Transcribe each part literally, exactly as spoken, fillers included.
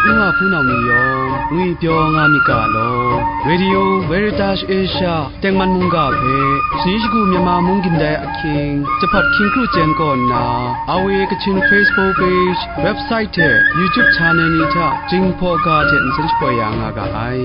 N wa hpunau ni yawng ngwipyaw nga myit ga law, Radio Veritas Asia tengman mungga hpe, shani shagu Myanmar mung gindai ahkying, jahpat hkying kru chyen kaw nna, R V A Kachin Facebook page, website hte YouTube channel ni hta Jinghpaw ga hte nsen shapoi ya nga ga ai.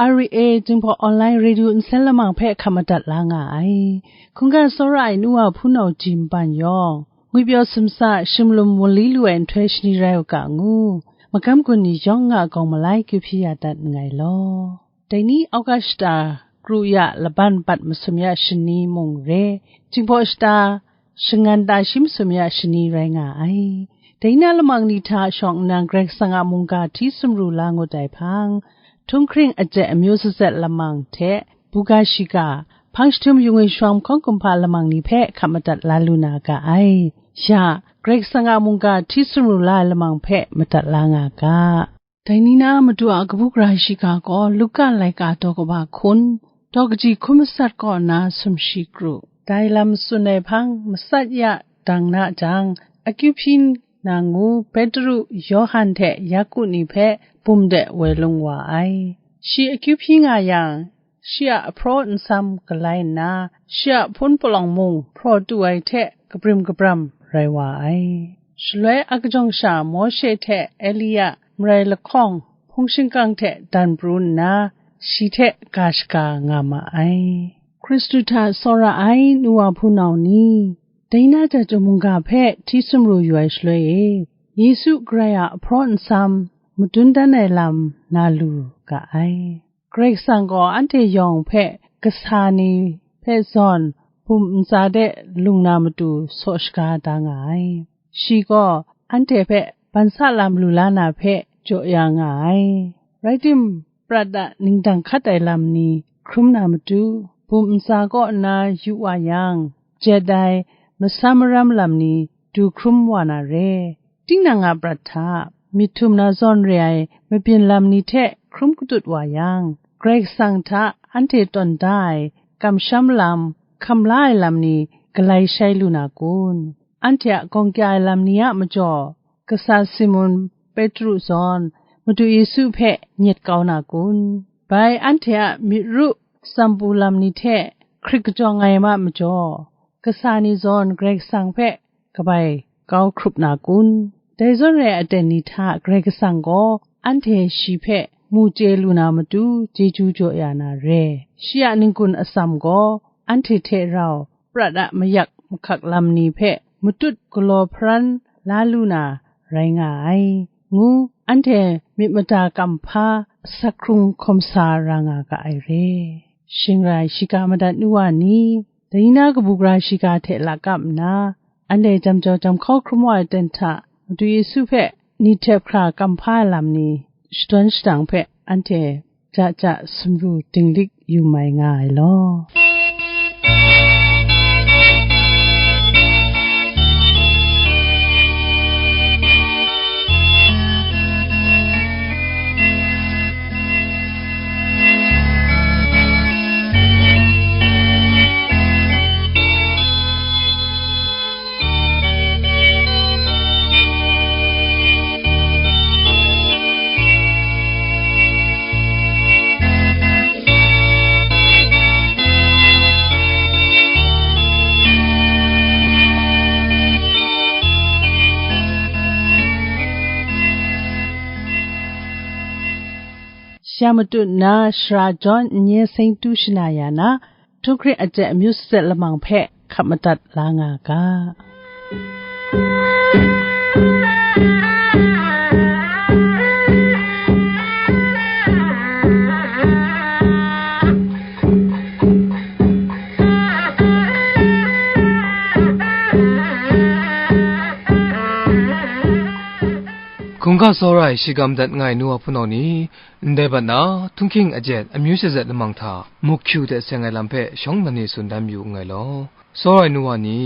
R V A Jinghpaw Online Radio nsen lamang hpe hkap madat la nga ai. Hkungga tsawra ai nu wa hpunau ji npan yawng, ngwipyaw sumsa, shimlum wunli lu ai nhtoi shani rai u ga ngu, magam gun ni yawng nga gawng malai kyu hpyi ya dat nngai law. Dai ni August shata kru ya laban bat masum ya shani mung re, Jinghpaw shata shangan ta shi masum ya shani rai nga ai. Dai na lamang ni hta shawng nnan Karai Kasang a mungga hti sumru la ngut ai hpang, htunghkring ajet amyu sazet lamang hte, buga shiga, hpang jahtum yu ngwi shawng hkawng kumhpa lamang ni hpe hkap madat la lu na ga ai. Ya, Karai Kasang a mungga hti sumru la ai lamang hpe madat la nga ga. Dai ni na Madu a kabu gara shiga gaw Luka laika daw kaba hkun, daw kaji hkun matsat kaw nna sumshi kru. Dai lam tsun ai hpang matsat ya dang na jang, akyu hpyi na ngu Petru, Yawhan hte Yaku ni hpe bum de woi lung wa ai. Shi akyu hpyi nga yang, shi a ahpraw nsam galai nna, shi a hpun palawng mung hpraw tu ai hte kabrim kabram rai wa ai. Shaloi akajawng sha Mawshe hte Elia, marai lahkawng, hpung shingkang hte dan pru nna, shi hte ga shaga nga ma ai. Hkristu hta tsawra ai nu wa hpunau ni, dai na jahtum mungga hpe hti sumru yu ai shaloi e, Yesu Karai a ahpraw nsam madun dan ai lam na lu ga ai. Karai Kasang gaw anhte yawng hpe kasa ni hpe zawn bum ntsa de lung na matu saw shaga da nga ai. Shi gaw anhte hpe bansa lam lu la na hpe jaw ya nga ai. Rai tim, prat a ningdang hkat ai lam ni hkrum na matu, bum ntsa kaw nna yu wa yang, jet ai, masam maram lam ni du hkrum wa na re. Tinang a prat hta, myit htum na zawn re ai mabyin lam ni hte hkrum katut wa yang, Karai Kasang hta anhte tawn da ai kamsham lam, hkam la ai lam ni galai shai lu na kun? Anhte a gawng kya ai lam ni a majaw, kasa Simun Petru zawn Madu Yesu hpe nyet kau na kun? Bai anhte a myit ru tsambu lam ni hte hkrit kajawng ai ma majaw, kasa ni zawn Karai Kasang hpe kabai kau hkrup na kun? Dai zawn re ai aten ni hta Karai Kasang gaw anhte shi hpe mu chye lu na matu chyeju jaw ya na re. Shi a n-gun atsam gaw anhte hte rau prat a mayak mahkak lam ni hpe matut galaw hparan la lu na rai nga ai, ngu anhte myit mada kamhpa asak hkrung hkawm sa ra nga ga ai re. Shing rai, shiga madat nu wa ni, dai ni na kabu gara shiga hte lakap nna, anhte jam jau jam hkau hkrum wa ai aten hta Madu Yesu hpe ni htep hkra kamhpa ai lam ni shadawn shadang hpe anhte ja ja sumru dinglik yu mai nga ai law. Sha matut nna, Sara John n-, nye seng tu shana ya na, Htunghkring ajet amyu sazet lamang hpe hkap madat la nga ga. Hkungga tsawra ai shiga madat nga ai nu wa hpunau ni, ndai bat na, Htunghkring ajet amyu sazet lamang hta, muk hkyu de seng ai lam hpe shawng nnan e tsun dan mayu nngai law, tsawra ai nu wa ni,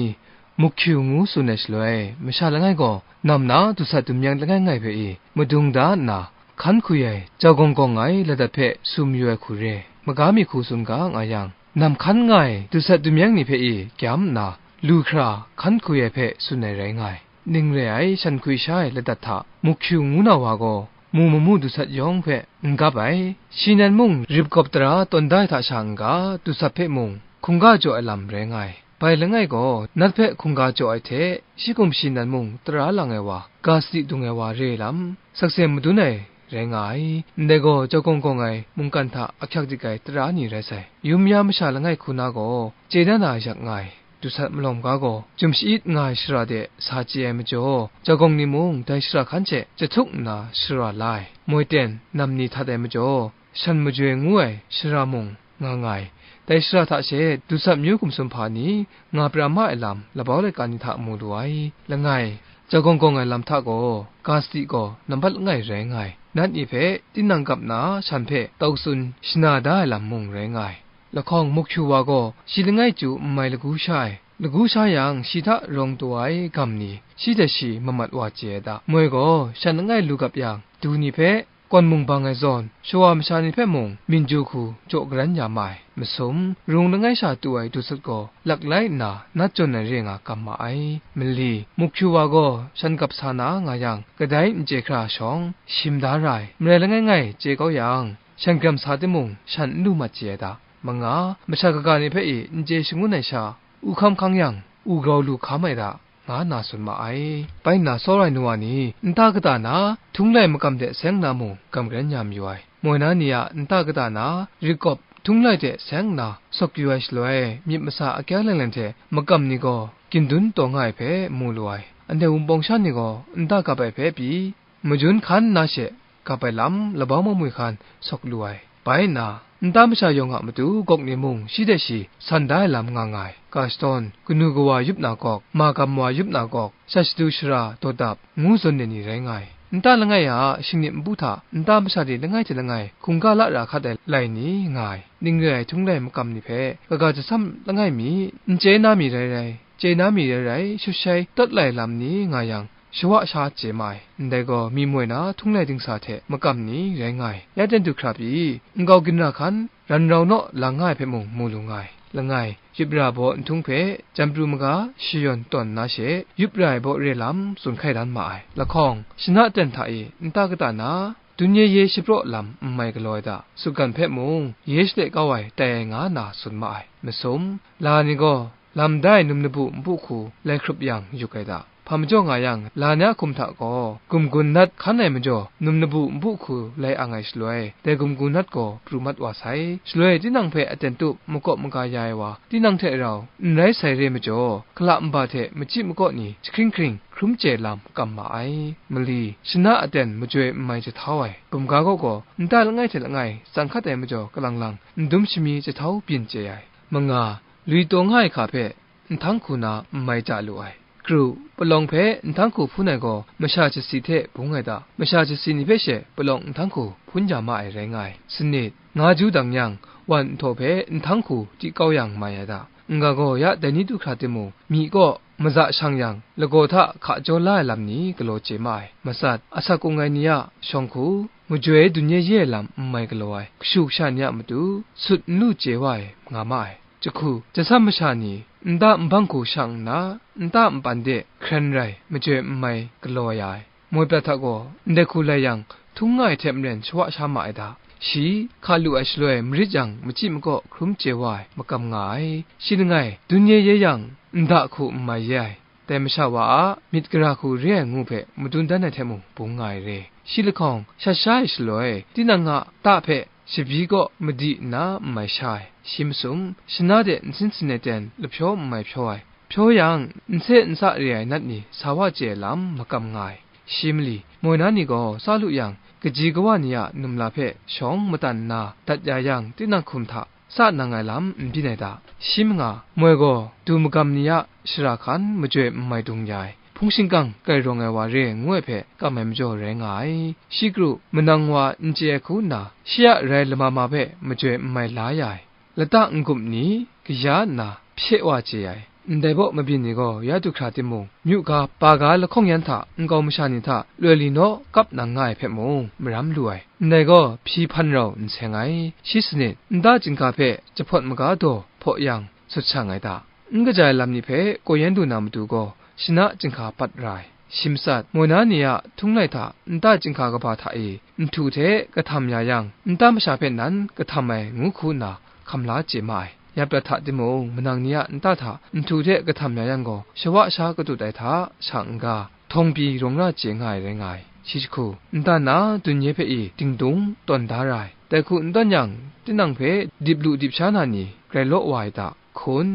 Mukhyu ngu tsun ai shaloi, masha langai gaw nam na dusat dumyang langai ngai hpe i madung da nna, hkan hkwi ai jau gawng gawng ai ladat hpe su mayu ai hku re, maga mi hku tsun ga nga yang, nam hkan nga ai dusat dumyang ni hpe i gyam nna, lu hkra hkan hkwi ai hpe tsun ai rai nga ai. Ning re ai shan hkwi sha ai ladat hta mukhyu ngu na wa gaw, mu mamu dusat yawng hpe n gap ai, shi nan mung rip gawp tara tawn da ai hta sha n-ga, dusat hpe mung hkungga jaw ai lam rai nga ai. Bai langai gaw, nat hpe hkungga jaw ai hte, shi gumshi nan mung tara lang ai wa, ga sadi dung ai wa re lam, sakse madun ai rai nga ai. Ndai gaw, jau gawng gawng ai mungkan hta ahkyak dik ai tara ni rai sai. Yum ya masha langai hku na gaw, chye da na yak nga ai. Dusat malawng ga gaw, jum sha-it nga ai shara de sa chye ai majaw, jau gawng ni mung dai shara hkan hte jahtuk nna shara la ai. Moi ten nam ni htat ai majaw, shan majoi ngu ai shara mung nga nga ai. Dai shara hta she dusat myu hkum sum hpa ni nga pra ma ai lam labau laika ni hta mu lu ai. Langai, jau gawng gawng ai lam hta gaw, ga sadi gaw nambat langai rai nga ai. Nat ni hpe tinang kap na shan hpe tau tsun shana da ai lam mung rai nga ai. Lahkawng mukhyu wa gaw shi langai chyu n mai lagu sha ai. Lagu sha yang, shi hta rawng taw ai gam ni, shi hte shi mamat wa chye ai da. Moi gaw, shan langai lu gap yang, du ni hpe, kawn mung bang ai zawn, shawa masha ni hpe mung, minju hku jaw garan ya ma ai. Masum, rung langai sha tu ai dusut gaw, laklai nna, nat jawn ai re nga kam ma ai. Mali, mukhyu wa gaw, shan gap sa na nga yang, kadai n chye hkra shawng, shim da ra ai. Marai langai ngai chye kau yang, shan gram sa timung, shan n lu mat chye ai da. Manga, masha kaga ni hpe i n chye shangun ai sha, u hkam hkang yang, u grau lu hkam ai da, nga nna tsun ma ai. Bai nna, sawrai nu wa ni, nta kata na, htunglai makam de seng nna mung, gam karen ya mayu ai. Moi na ni a nta kata na, rikawp htunglai de seng nna, sawk yu ai shaloi, myit masa akyang leng leng hte makam ni gaw, gindun taw nga ai hpe mu lu ai. Anhte Wunpawng sha ni gaw, nta kap ai hpe pyi, majun hkan nna she, kap ai lam labau mamui hkan sawk lu ai. Bai nna, nta masha yawng a matu gawk ni mung shi de shi san da ai lam nga nga ai. Ga shadawn, kanu kawa yup na gawk, ma gam wa yup na gawk, shat shadu shara, dawdap, ngu zawn de ni rai nga ai. Nta langai a shingnip npu hta, nta masha de langai hte langai hkungga la ra hkat ai lai ni nga ai. Ning re ai htunglai makam ni hpe, kaga jasam langai mi, n chye na mi rai rai, chye na mi rai rai, shut shai tawt lai lam ni nga yang, shawa sha chye ma ai. Ndai gaw, mi moi na htunglai dingsa hte makam ni rai nga ai. Ya ten du hkra pyi, nkau ginra hkan, ran rau naw lang nga ai hpe mung mu lu nga ai. Langai, yup ra ai baw nhtung hpe, jan pru maga shayawn tawn na she, yup ra ai baw re lam tsun hkai dan ma ai. Lahkawng, shana ten hta e, nta kata na, dun ye ye shapraw lam n mai galaw ai da, sutgan hpe mung, ye shale kau ai tai ai nga na tsun ma ai. Masum, la ni gaw, lam dai num labu npu hku lai hkrup yang yuk ai da. Hpa majaw nga yang, la ni a hkum hta gaw, gumgun nat hkan ai majaw, num labu npu hku lai ang ai shaloi, dai gumgun nat gaw pru mat wa sai. Shaloi tinang hpe aten tup, makawp maga ya ai wa, tinang hte rau n rai sai re majaw, hkala nba hte machyi makaw ni jahkring hkring hkrum chye lam kam ma ai. Mali, shana aten majoi n mai jahtau ai. Bumga gaw gaw, nta langai hte langai tsang hkat ai majaw kalang lang, n dum shami jahtau byin chye ai. Manga, lui taw nga ai hka hpe, nhtang hku na n mai ja lu ai. Kru, palawng hpe nhtang hku hpun ai gaw masha chyasi hte bung ai da, masha chyasi ni hpe she palawng nhtang hku hpun ya ma ai rai nga ai. Sanit, nga ju dang yang, wan nhtawh hpe nhtang hku ti kau yang mai ai da. N-ga gaw ya dai ni du hkra timung, myi kaw maza shang yang, lagaw hta hka jaw la ai lam ni galaw chye ma ai. Matsat, asak kung ai ni a shawng hku, majoi dun ye ye ai lam n mai galaw ai, kashu kasha ni a matu sut n lu chye wa ai, nga ma ai. Jahku, jasam masha ni, nta nbang hku shang nna, nta npan de hkren rai, majoi n mai galaw ya ai. Moi prat hta gaw, ndai hku lai yang, htung nga ai hte maren shawa sha ma ai da. Shi, hka lu ai shaloi marit yang machyi makaw hkrum chye wa ai, makam nga ai. Shi langai, dun ye ye yang, nda hku n mai ye ai. Dai masha wa a myit gara hku re ai ngu hpe madun dan ai hte mung bung nga ai re. Shi lahkawng, shat sha ai shaloi, tinang a ta hpe shabyi kaw madi nna n mai sha ai. Shi masum, shana de nsin sin ai ten lahpyaw n mai hpyaw ai. Hpyaw yang, nse nsa re ai nat ni sa wa chye ai lam makam nga ai. Shi mali, moi na ni gaw sa lu yang, kaji kawa ni a numla hpe shawng matan nna dat ya yang, tinang hkum hta sa nang ai lam n byin ai da. Shi manga, moi gaw du magam ni a shara hkan majoi n mai dung ya ai, hpung shingkang kai rawng ai wa re ngu ai hpe kam ai majaw rai nga ai. Shi kru, manang wa n chye ai hku nna, shi a rai lama ma hpe majoi n mai la ya ai. Lata n-gup ni kaya nna hpye wa chye ai. Ndai baw mabyin ni gaw ya du hkra timung, myu ga, pa ga lahkawng yan hta nkau masha ni hta loi li naw kap nang nga ai hpe mung maram lu ai. Ndai gaw hpyi hpan rau n seng ai. Shi sanit, nta chyinghka hpe jahpawt maga daw hpaw yang sut shang ai hta, n kaja ai lam ni hpe kau yan du na matu gaw, shana chyinghka pat ra ai. Shi matsat, moi na ni a htung lai hta nta chyinghka kaba hta e nhtu hte kahtam ya yang, nta masha hpe nan kahtam ai ngu hku nna hkam la chye ma ai. Ya prat hta timung, manang ni a nta hta nhtu hte kahtam ya yang gaw, shawa sha katut ai hta sha n-ga, htawng pyi rawng ra chye nga ai rai nga ai. Shi jahku, nta na dun ye hpe i dingdung tawn da ra ai. Dai hku n tawn yang, tinang hpe dip lu dip sha na ni grai law wa ai ta, hkun,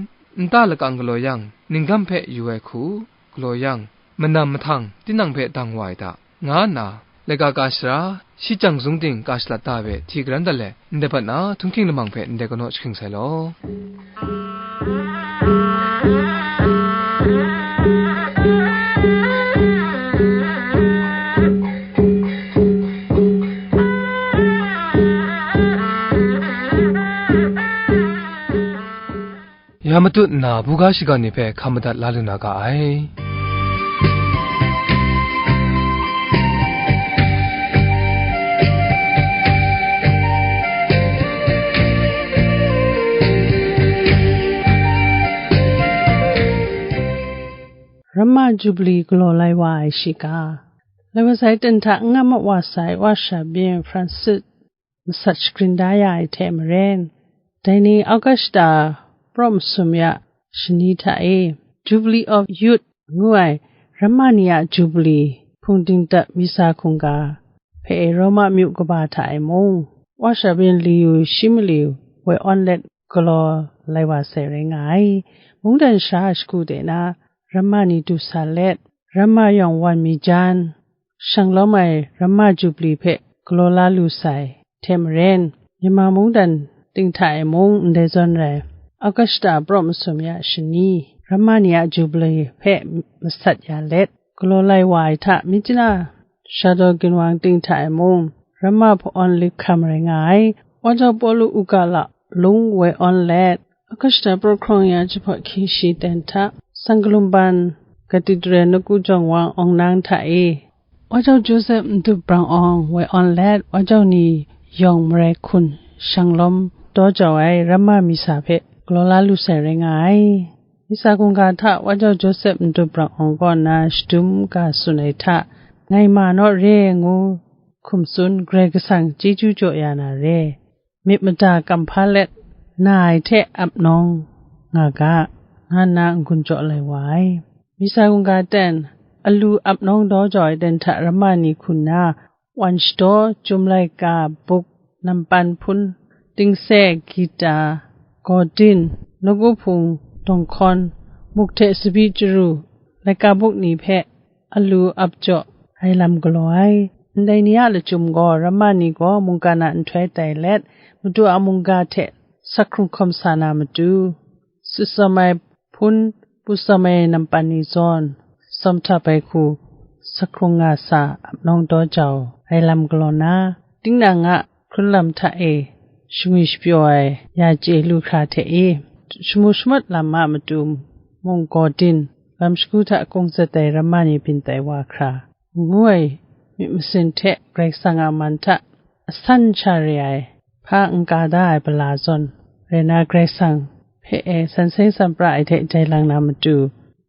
nta lakang galaw yang, ninggam hpe yu ai hku, galaw yang, manam mahtang tinang hpe dang wa ai ta, nga nna, laika ka shara, shi jang zung ting ka shalat da ai hpe hti karan dat let, ndai bat na htunghking lamang hpe ndai kanaw jahkring sai law. Ya matut nna, buga shiga ni hpe hkam madat la lu na ga ai. Ramma Jubili galaw lai wa ai shiga. Lai wa sai ten hta n-gam wa sai Wa Sha Byin Francis masat shagrin da ya ai hte maren, dai ni Augusta praw masum ya shani hta e, Jubilee of Youth ngu ai ramma ni a Jubili hpung dingtap misa hkungga hpe e Roma myu kaba hta e mung, Wa Sha Byin Liyu shi mali woi awn let galaw lai wa sai rai nga ai. Mungdan sha shagu de na ramma ni du sa let, ramma yawng wan mi jan, shang lawm ai ramma Jubili hpe galaw la lu sai hte maren, Myanmar mungdan ting hta e mung ndai zawn rai, Augusta praw masum ya shani, ramma ni a Jubili hpe masat ya let, galaw lai wa ai hta, Myitkyina Shadaw Ginwang ting hta e mung, ramma hpawn lit hkam rai nga ai. Wa jau Pawlu u ga la lung woi awn let, Augusta praw hkrawng ya jahpawt hkying shi ten hta, Sangkalumban Cathedral Naku Jawng Wang awng nang hta e, Wa jau Joseph Mdup Brang Awng woi awn let, wa jau ni yawng marai hkun shang lawm daw jau ai ramma misa hpe galaw la lu sai rai nga ai. Misa hkungga hta wa jau Joseph Mdup Brang Awng kaw na shadum ga tsun ai hta, ngai ma naw re ngu hkum tsun, Karai Kasang chyeju jaw ya na re. Myit mada kam hpa let, na ai hte ap nawng nga ga, nga nna n-gun jaw lai wa ai. Misa hkungga ten, alu ap nawng daw jau ai ten hta ramma ni hku nna, wan shadaw, Chyum Laika Buk, Nampan Hpun, Tingse, Gita, Gawdin, Nawku Hpung, Dawng Hkawn, Muk hte Tsabyi Chyaru, Laika Buk ni hpe alu ap jaw ai lam galaw ai. Ndai ni a lachyum gaw, ramma ni gaw mungkan a nhtoi tai let, Madu a mungga hte sak hkrung hkawm sa na matu, tsit tsawm ai hpun, pu tsawm ai nampan ni zawn, tsawm htap ai hku, sak hkrung nga sa, ap nawng daw jau ai lam galaw na, tinang a hkrun lam hta e shangwi shapyaw ai ya chye lu hkra hte e, shamu shamawt lam a matu mung Gawdin, lam shagu hta kungzat ai ramma ni byin tai wa hkra, ngu ai myit masin hte Karai Kasang a man hta asan sha re ai, hpa n-ga da ai pala zawn rai na, Karai Kasang hpe e san seng san pra ai hte jai lang na matu,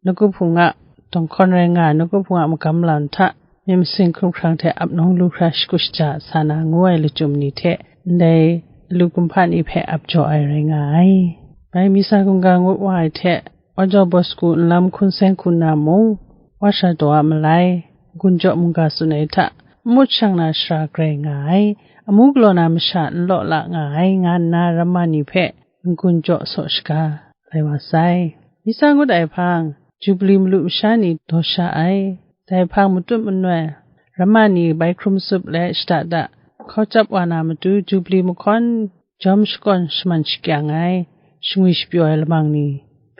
Nawku Hpung a, Dawng Hkawn rai nga ai Nawku Hpung a magam lam hta myit masin hkrung hkrang hte ap nawng lu hkra shagu shaja sa na ngu ai lachyum ni hte ndai alu kumhpa ni hpe ap jaw ai rai nga ai. Bai misa hkungga ngut wa ai hte, Wa jau Bosku nlam hkun seng hku na mung, Wa Sha Daw a malai, n-gun jaw mungga tsun ai hta, n mut shang na shara grai nga ai, amu galaw na masha n law la nga ai, nga nna ramma ni hpe n-gun jaw saw shaga lai wa sai. Misa ngut ai hpang, Jubili malu masha ni daw sha ai. Dai hpang matut manoi, ramma ni bai hkrum sup let shada da, hkau chyap wa na matu, Jubili mahkawn jawm shakawn shaman shakyang ai, shangwi shapyaw ai lamang ni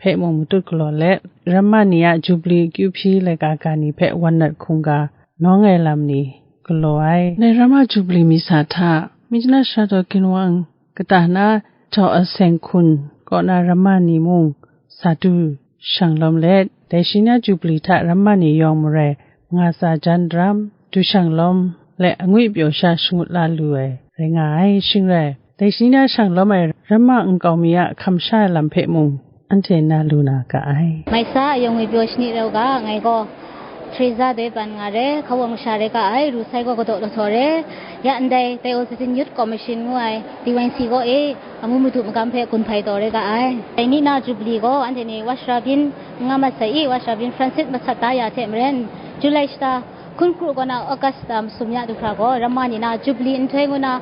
hpe mung matut galaw let, ramma ni a Jubili akyu hpyi laika ga ni hpe wan nat hkungga nawng ai lam ni galaw ai. Dai ramma Jubili misa hta, Myitkyina Shadaw Ginwang kata na, Jaw Aseng Hkun kaw na ramma ni mung sa du shanglawm let, dai shi na Jubili hta ramma ni yawng marai, nga tsa jan daram, du shanglawm let, angwi pyaw sha shangut la lu ai, rai nga ai. Shing rai, dai shi na shanglawm ai ramma nkau mi a hkam sha ai lam hpe mung, anhte na lu na ga ai. Mai sa, yawng ngwi pyaw shani rau ga, ngai gaw Teresa doi ban nga re, Hkawa masha rai ga ai, ru sai gaw kadaw lahtaw re, ya ndai Diocesan Youth Commission ngu ai D Y C kaw e, amu madu magam hpe gun hpai taw rai ga ai. Dai ni na Jubili gaw, anhte ni Washrabin nga mat sai i, Washrabin Francis masat da ya hte maren, July shata hkun kru kaw na August shata masum ya du hkra gaw, ramma ni na Jubili nhtoi ngu na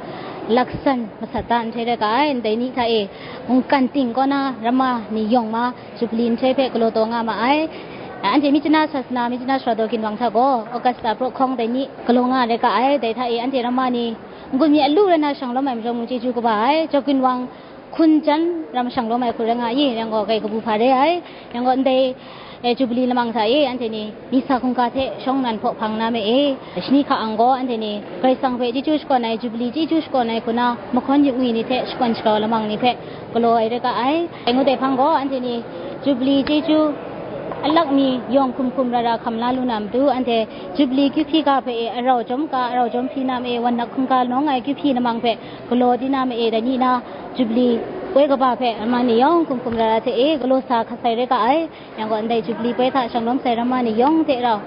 laksan masat da nhtoi rai ga ai. Ndai ni hta e, mungkan ting kaw na ramma ni yawng ma Jubili nhtoi hpe galaw taw nga ma ai. Anhte Myitkyina sasana, Myitkyina sara daw ginwang hta gaw, August shata praw hkawng dai ni galaw nga rai ga ai. Dai hta e, anhte ramma ni n-gun mi alu rai na shanglawm ai majaw mung, chyeju kaba ai. Jau ginwang hkun jan ram shanglawm ai hku rai nga i, yang gaw, kai kabu hpa re ai. Yang gaw, ndai, eh, Jubili lamang hta e, anhte ni misa hkungga hte shawng nnan hpaw hpang na me e, shani hka ang gaw, anhte ni Karai Kasang hpe chyeju shakawn ai, Jubili chyeju shakawn ai hku na, mahkawn yupngwi ni hte shakawn shagrau lamang ni hpe galaw ai rai ga ai. Dai ngut ai hpang gaw, anhte ni Jubili chyeju alak mi yawng hkum hkum ra ra hkam la lu na matu, anhte Jubili kyuhpyi ga hpe e arau jawm ga, arau jawm hpyi na me e, wan nak hkungga nawng ai kyuhpyi lamang hpe galaw di na me e, dai ni na Jubili poi kaba hpe ramma ni yawng hkum hkum ra ra hte e galaw sa hkat sai rai ga ai. Yang gaw, ndai Jubili poi hta shanglawm sai ramma ni yawng hte rau,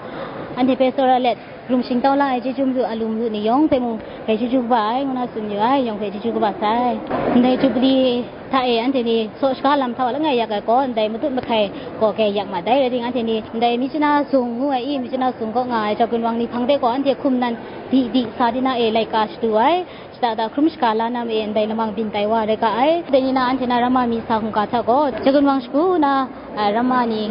anhte hpe tsawra let, rum shingtau la ai chyeju madu a lu madu ni yawng hpe mung, dai chyeju kaba ai, ngu na tsun yu ai, yawng hpe chyeju kaba sai. Ndai Jubili hta e anhte ni saw shaga lam htau langai yak ai gaw, ndai matut mahkai gaw kai yak mat ai, rai timung, anhte ni ndai Myitkyina Zung ngu ai i, Myitkyina Zung kaw nga ai jau ginwang ni hpang de gaw, anhte hkum nan di di sa di na e laika shadu ai, shada da hkrum shaga la na ma e, ndai lamang byin tai wa rai ga ai. Dai ni na anhte na ramma misa hkungga hta gaw, jau ginwang shagu na, a, ramma ni,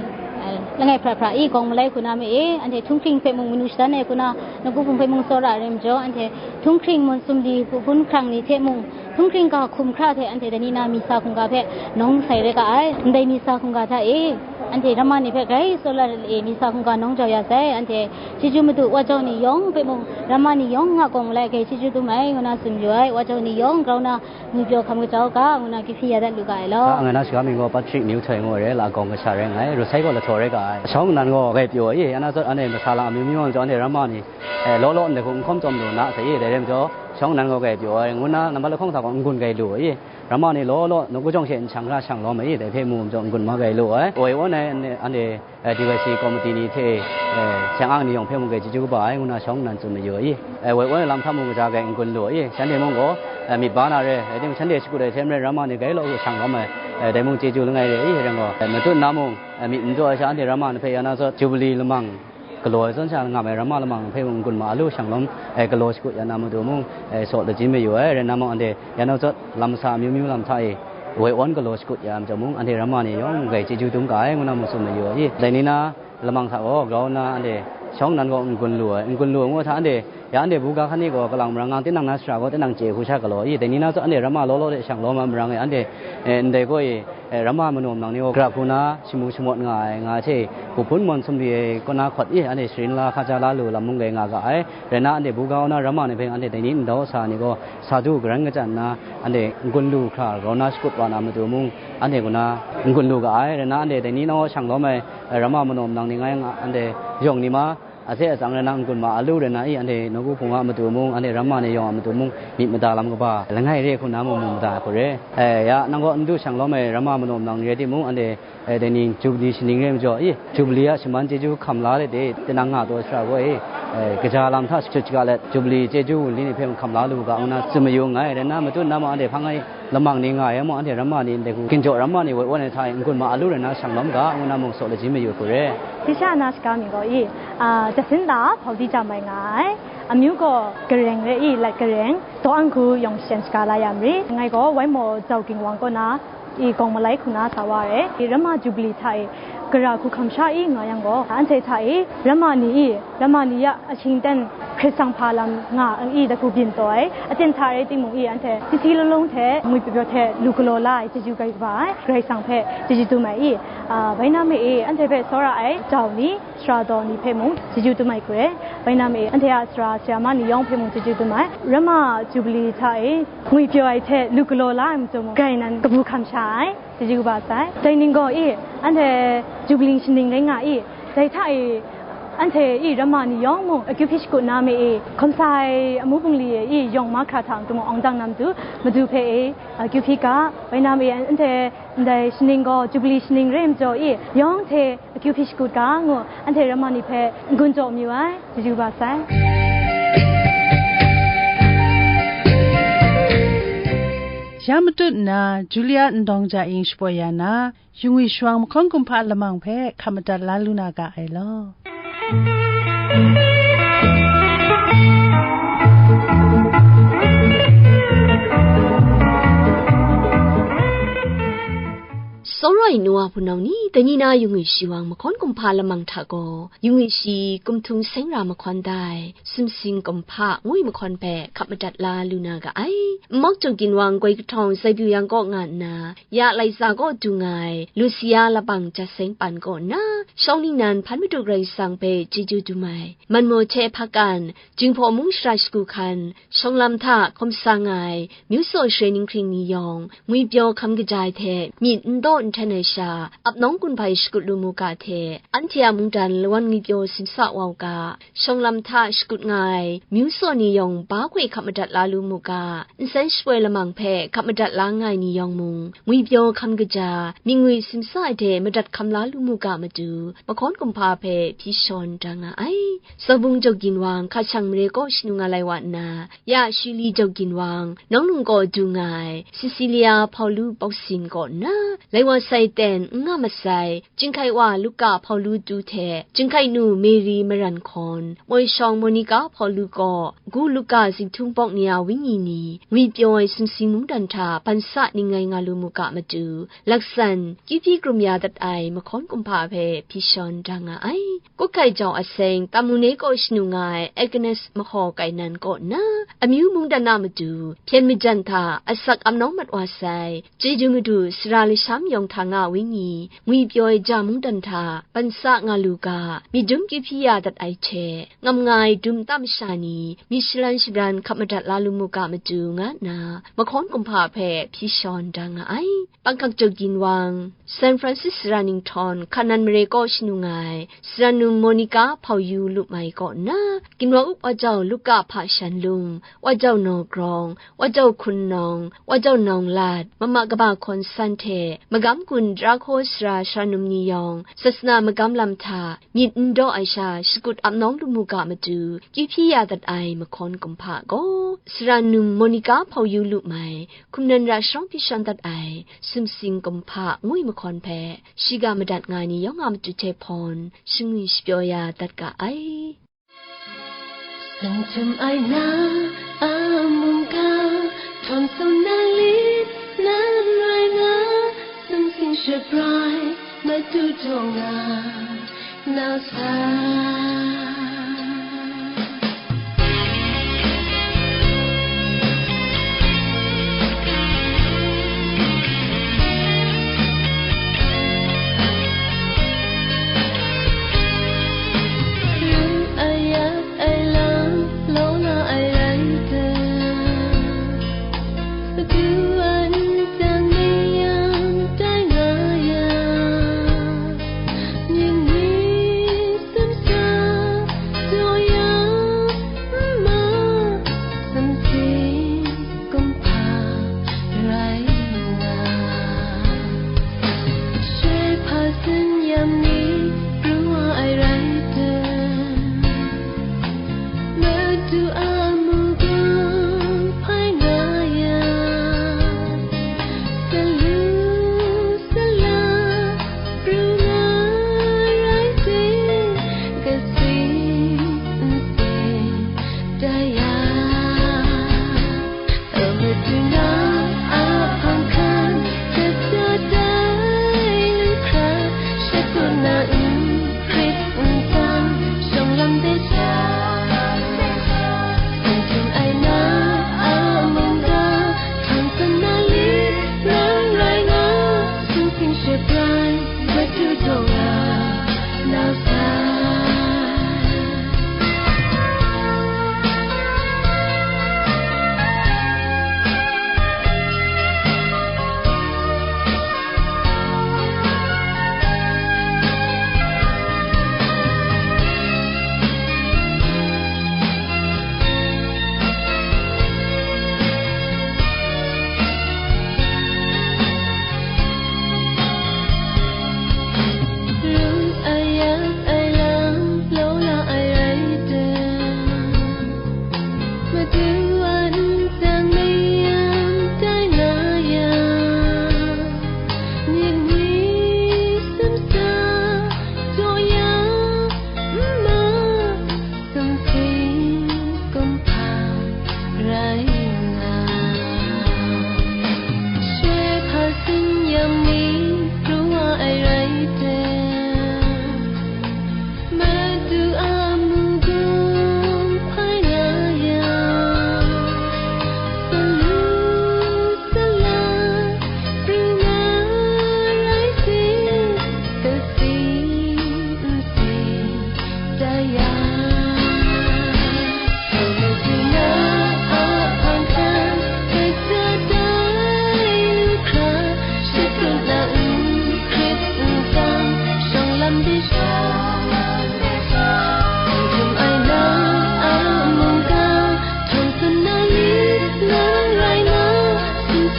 a, langai hpra hpra i gawng malai hku na ma e, anhte htunghkring hpe mung manu shadan ai hku na, nawku hpung hpe mung tsawra ai rai majaw, anhte htunghkring mun sumli hpu hpun hkrang ni hte mung, htunghkring ga hkum hkra hte anhte dai ni na misa hkungga hpe nawng sai rai ga ai. Ndai misa hkungga hta e, anhte ramma ni hpe grai tsawra let e misa hkungga nawng jau ya sai, anhte chyeju madu wa jau ni yawng hpe mung, ramma ni yawng a gawng malai hkrai chyeju dum ai, ngu na tsun yu ai. Wa jau ni yawng grau na ngwi pyaw hkam kajau ga, ngu na kyuhpyi ya dat lu ga ai law. Sa ngai na shaga mying gaw Patrick Niu Htoi ngu ai re, la gawng kasha rai nga ai, ru sai gaw lahtaw rai ga ai. Shawng nnan gaw grai pyaw ai, ya na zawn anhte masa lam amyu myu wan jau, anhte ramma ni, eh, law law ndai hku n hkawm tsawm lu na sai, dai rai majaw, shawng nnan gaw grai pyaw ai, ngu na nambat lahkawng hta gaw n-gun grai lu ai. Ramma ni law law nawku jawng she nshang hkra shang lawm ai, dai hpe mu majaw n-gun ma grai lu ai. Woi wan ai, anhte, anhte eh, D Y C committee ni hte, eh, seng ang ni yawng hpe mung grai chyeju kaba ai, ngu na shawng nnan tsun mayu ai. Eh, woi woi lam hta mung kaja grai n-gun lu ai. Shanhte mung gaw, eh, myit ba na re, rai timung, shanhte shakut ai hte maren ramma ni grai law hku shang lawm ai, eh, dai mung chyeju langai re ai, rai gaw, eh, matut na mung, eh, myit n jaw ai sha, anhte ramma ni hpe ya na zawn, Jubili lamang galaw ai zawn sha, ngam ai ramma lamang hpe mung n-gun ma lu shang lawm, eh, galaw shakut ya na matu mung, eh, saw lajin mayu ai, rai na mung, anhte ya na zawn, lam masa amyu myu lam hta e, woi wan galaw shakut ya ai majaw mung, anhte ramma ni yawng grai chyeju dum ga ai, ngu na mung tsun mayu ai. Dai ni na, lamang hta gaw grau nna anhte shawng nnan gaw n-gun lu ai, n-gun lu ai ngu hta, anhte, ya anhte buga hkan ni gaw kalang marang nga, tinang na shara gaw tinang chye hku sha galaw i, dai ni na zawn anhte ramma law law hte shang lawm ai marang e, anhte, eh, ndai gaw e, eh, ramma manaw manang ni gaw gara hku na shamu shamawt nga ai, nga ai hte, hpu hpun mawn sumri ai kaw na hkawt i, anhte sharin la hkaja la lu lam mung rai nga ga ai. Rai nna, anhte buga kaw na ramma ni hpe anhte dai ni ndau sa ni gaw, sa du garan kachyan nna, anhte n-gun lu hkra grau na shakut wa na matu mung, anhte kaw na n-gun lu ga ai. Rai nna, anhte dai ni nawku shang lawm ai, eh, ramma manaw manang ni ngai nga, anhte yawng ni ma, a hte atsang rai nna n-gun ma a lu rai nna i, anhte nawku hpung a matu mung, anhte ramma ni yawng a matu mung, myit mada lam kaba langai re hku na mung mu mada ai hku re. Eh, ya, nang gaw n du shang lawm ai ramma manaw manang ni rai timung, anhte, eh, dai ni Jubili shaning re majaw i, Jubili a shaman chyeju hkam la let e, tinang nga taw shara gaw e, eh, kaja lam hta shakut shaga let, Jubili chyeju wunli ni hpe hkam la lu ga, ngu na tsun mayu nngai. Rai nna, matut na mung, anhte hpang ai lamang ni nga ai mung, anhte ramma ni ndai hku, ginjaw ramma ni woi wan ai hta e n-gun ma a lu rai nna shang lawm ga, ngu na mung saw lajin mayu hku re. Hpyi sha na shaga mying gaw i, a, Jacinta Hpawdi Jam mai nga ai. Amyu gaw Gareng re i, Lat Gareng, Daw An Hku yawng shaten shaga la ya mari. Ngai gaw Waimaw Jau Ginwang kaw na i gawng malai hku na sa wa ai. I ramma Jubili hta e gara hku hkam sha i nga yang gaw, anhte hta e ramma ni i, ramma ni ya a shingten Hkrai Kasang hpa lam nga ai i, daku byin taw ai, aten hta rai timung i, anhte sisi law law hte ngwi pyaw pyaw hte lu galaw la ai, chyeju gai kaba ai, Karai Kasang hpe chyeju dum ai i, a, bai na ma e, anhte hpe tsawra ai jau ni, sara daw ni hpe mung chyeju dum ai hku e, bai na ma e, anhte a sara sayama ni yawng hpe mung chyeju dum ai, Ramma Jubili hta e ngwi pyaw ai hte lu galaw la ai majaw mung, grai nan kabu hkam sha ai, chyeju kaba sai. Dai ning gaw i, anhte Jubili shaning rai nga i, dai hta e, anhte i Ramma ni yawng mung akyu hpyi shakut na ma e, hkawm sa ai amu bungli e i yawng mahkra hta n-gun awng dang na matu, Madu hpe e, akyu hpyi ga, bai na ma e, anhte ndai shaning gaw Jubili shaning rai majaw i, yawng hte akyu hpyi shakut ga ngu, anhte Ramma ni hpe n-gun jaw mayu ai, chyeju kaba sai. Ya matut nna, Julia Ndawng Ja Ying shapoi ya na, Yungwi Shawang Mahkawn Kumhpa lamang hpe hkap madat la lu na ga ai law. Tsawra ai nu wa hpunau ni, dai ni na Yungwi Shawang Mahkawn Kumhpa lamang hta gaw, Yungwi Shi Kumhtung Seng Ra Mahkawn Dai, Sumsing Kumhpa ngwi mahkawn hpe hkap madat la lu na ga ai. Nmawk Jaw Ginwang Goi Kahtawng Zaibyu Yang kaw nga nna, ya Laiza kaw du nga ai Lusia Labang Jat Seng Pan kaw nna, shawng ningnan hpan Madu Karai Kasang hpe chyeju dum ai, Manmaw hte Hpakan, Jinghpaw mung shara shagu hkan, shawng lam hta hkawm sa nga ai, myu tsaw shaloi ninghkring ni yawng, ngwi pyaw hkam kaja ai hte myit n daw n hten ai sha, ap nawng gun hpai shakut lu mu ga hte, anhte a mungdan lawan ngwi pyaw simsa wa u ga, shawng lam hta shakut nga ai, myu tsaw ni yawng ba hkoi hkap madat la lu mu ga, nsen shapoi lamang hpe hkap madat la nga ai ni yawng mung, ngwi pyaw hkam kaja, myit ngwi simsa ai hte madat hkam la lu mu ga matu, Mahkawn Kumhpa hpe hpyi shawn da nga ai. Sawbung Jaw Ginwang, Hkashang Mare kaw shanu nga lai wa nna, ya Shili Jaw Ginwang, Nawng Lung kaw du nga ai, Cecilia Hpaulu Bawsin kaw nna, lai wa sai ten n nga masai, Jinghkai wa Luka Hpaulu Tu hte, Jinghkai nu Mary Maran Hkawn, moi shawng Monica Hpaulu kaw, gu Luka Zinghtung Bawk ni a wenyi ni, ngwi pyaw ai sumsing mungdan hta ban sa ning ngai nga lu mu ga matu, laksan, kyu hpyi krum ya dat ai Mahkawn Kumhpa hpe hpyi shawn da nga ai. Kut Hkai Jau Aseng, Tamu Ne kaw shanu nga ai Agnes Mahaw Kainan kaw nna, amyu mungdan a matu, hpyen majan hta asak ap nawng mat wa sai, Chyeju Madu sara lasham yawng hta nga wenyi, ngwi pyaw ai ja mungdan hta, ban sa nga lu ga, myit dum kyu hpyi ya dat ai hte, ngam nga ai dum nta masha ni, myit shalan shabran hkap madat la lu mu ga matu, nga nna, Mahkawn Kumhpa hpe hpyi shawn da nga ai. Panghkak Jaw Ginwang, San Francis Sara Ninghtawn, Hkanan Mare kaw shanu nga ai, Sara num Monica Hpau Yu Lup Mai kaw nna, ginwang up wa jau Luka Hpa Shan Lum, wa jau Naw Grawng, wa jau Hkun Nawng, wa jau Nawng Lat, mama kaba hkawn san hte, magam gun dara hkaw sara sara num ni yawng, sasana magam lam hta, myit n daw ai sha shakut ap nawng lu mu ga matu, kyu hpyi ya dat ai Mahkawn Kumhpa gaw, Sara num Monica Hpau Yu Lup Mai, hkumnan ra sharawng hpyi shawn dat ai, Sumsing Kumhpa ngwi mahkawn hpe, shiga madat nga ai ni yawng a matu hte hpawn, shangwi shapyaw ya dat ga ai. Seng htum ai na a mungga, htawn tsun na lit nan rai nga, sumsing shabrai matu jaw nga, nau sa. Lam ayat ai lam, law la ai rai ta. Adu an tang ni yang tai nga ya, ning ni sam sa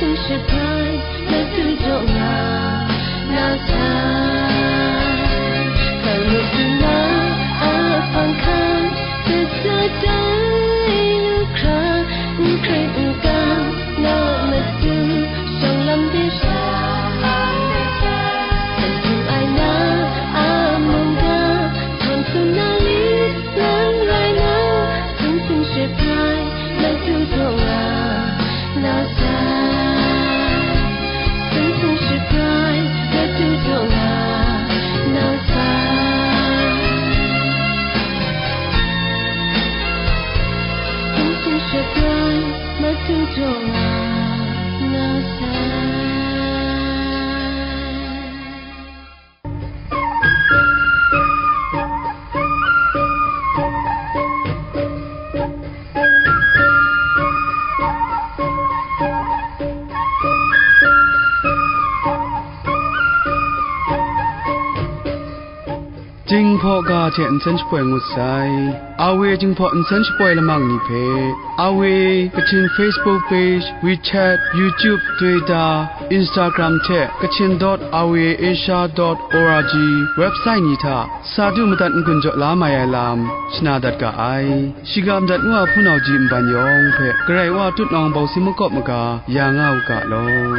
Shabai, matu jaw nga na sai. Hkang matu na a hpang hkan, sasa dai lu hkra, n hkrit n kang, na matu, shawng lam de sha. Hpang htung ai na a mungga, htawn tsun na li, lang rai na, sing sing shabai, matu jaw nga na sai. Sing sing shabai, matu jaw nga na sai. Sing sing shabai, matu jaw nga na sai. Jinghpaw ga hte nsen shapoi ngut sai. Awe Jinghpaw nsen shapoi lamang ni hpe, Awe Kachin Facebook page, WeChat, YouTube, Twitter, Instagram hte kachin dot awe asia dot org website ni hta sa du madat n-gun jaw la mai ai lam shana dat ga ai. Shiga madat ngu a hpunau ji nban yawng hpe Karai Wa tutnawng bawsi makawp maga ya nga u ga law.